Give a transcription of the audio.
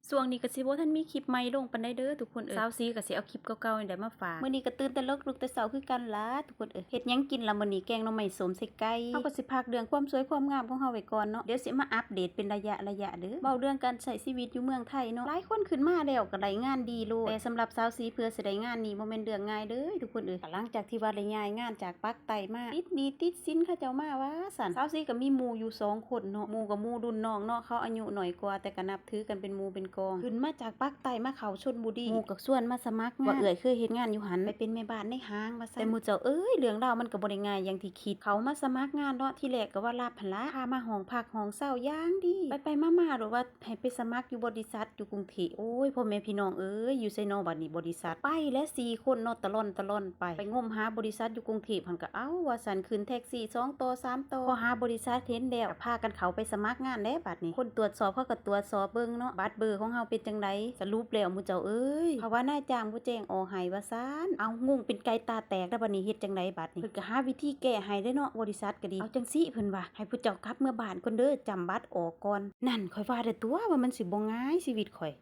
ຊ່ວງນີ້ກໍຊິບໍ່ທັນມີຄລິບໃໝ່ລົງປານໃດເດີທຸກຄົນເອີຍ. ສາວສີກໍຊິເອົາຄລິບເກົ່າໆນີ້ແຫຼະມາຝາກ. ມື້ນີ້ກໍຕື່ນແຕ່ເລິກ ລຸກແຕ່ເຊົ້າຄືກັນລະທຸກຄົນເອີຍ. ເຮັດຫຍັງກິນລະມື້ນີ້? ແກງໜໍ່ໄມ້ສົ້ມໃສ່ໄກ່. ເຮົາກໍຊິພັກເລື່ອງຄວາມສວຍຄວາມງາມຂອງເຮົາໄວ້ກ່ອນເນາະ. ດຽວຊິມາອັບເດດເປັນໄລຍະໆເດີ. ເວົ້າເລື່ອງການໃຊ້ຊີວິດຢູ່ເມືອງໄທເນາະ. ຫຼາຍຄົນຂຶ້ນມາແລ້ວກໍໄດ້ງານດີໂລດ. ແຕ່ສຳລັບສາວສີເພື່ອຊິໄດ້ງານນີ້ບໍ່ແມ່ນເລື່ອງງ່າຍເດີທຸກຄົນເອີຍ. ຫຼັງຈາກທີ່ວ່າໄດ້ຍ້າຍງານຈາກປາກໃຕ້ມາ ຕິດໜີ້ຕິດສິນເຂົາເຈົ້າມາວ່າ ຊັ້ນ. ສາວສີກໍມີໝູ່ຢູ່ສອງຄົນເນາະ. ໝູ່ກໍໝູ່ລຸ້ນນ້ອງເນາະ, ເຂົາອາຍຸໜ້ອຍກວ່າ ແຕ່ກໍນັບຖືກັນເປັນໝູ່ເປັນກອງ. ຂຶ້ນມາຈາກປາກໃຕ້ມາເຂົ້າຊົນບູລີ ໝູ່ກໍຊວນມາສະໝັກງານ ວ່າເອື້ອຍເຄີຍເຮັດງານຢູ່ຫັ້ນ ໄປເປັນແມ່ບ້ານໃນຫ້າງວ່າຊັ້ນ. ແຕ່ໝູ່ເຈົ້າເອີຍ ເລື່ອງລາວມັນກໍບໍ່ໄດ້ງ່າຍຢ່າງທີ່ຄິດ. ເຂົ້າມາສະໝັກງານເນາະ ທີແລກກໍວ່າຮັບຫັ້ນລະ ພາມາຫ້ອງພັກຫ້ອງເຊົາຢ່າງດີ. ໄປໆມາໆໂດດວ່າ ໃຫ້ໄປສະໝັກຢູ່ບໍລິສັດຢູ່ກຸງເທບ. ໂອ້ຍ ພໍ່ແມ່ພີ່ນ້ອງເອີຍ ຢູ່ໃສນໍບັດນີ້ບໍລິສັດ? ໄປແລ້ວສີ່ຄົນເນາະ ຕະລ່ອນຕະລ່ອນໄປ. ໄປງົມຫາບໍລິສັດຢູ່ກຸງເທບຫັ້ນກໍເອົາວ່າຊັ້ນ, ຂຶ້ນແທັກຊີສອງຕໍ່ສາມຕໍ່. ພໍຫາບໍລິສັດເຫັນແລ້ວ ກໍພາກັນເຂົ້າໄປສະໝັກງານແຫຼະບັດນີ້. ຄົນຕວດສອບເຂົາກໍຕວດສອບເບິ່ງເນາະ, ບັດເບີຂອງເຮົາເປັນຈັ່ງໃດ? ສະຫຼຸບແລ້ວໝູ່ເຈົ້າເອີຍ ເຂົາວ່ານາຍຈ້າງບໍ່ແຈ້ງອອກໃຫ້ວ່າຊັ້ນ. ເອົາ ງົງເປັນໄກ່ຕາແຕກແລ້ວບັດນີ້ ເຮັດຈັ່ງໃດບັດນີ້? ເພິ່ນກໍຫາວິທີແກ້ໃຫ້ເດ້ເນາະ ບໍລິສັດກໍດີ. ເອົາຈັ່ງຊີ້ ເພິ່ນວ່າ ໃຫ້ພວກເຈົ້າກັບເມືອບ້ານກ່ອນເດີ ຈ້ຳບັດອອກກ່ອນ. ນັ້ນ ຂ້ອຍວ່າແລ້ວຕົວະວ່າມັນຊິບໍ່ງ່າຍຊີວິດຂ້ອຍ.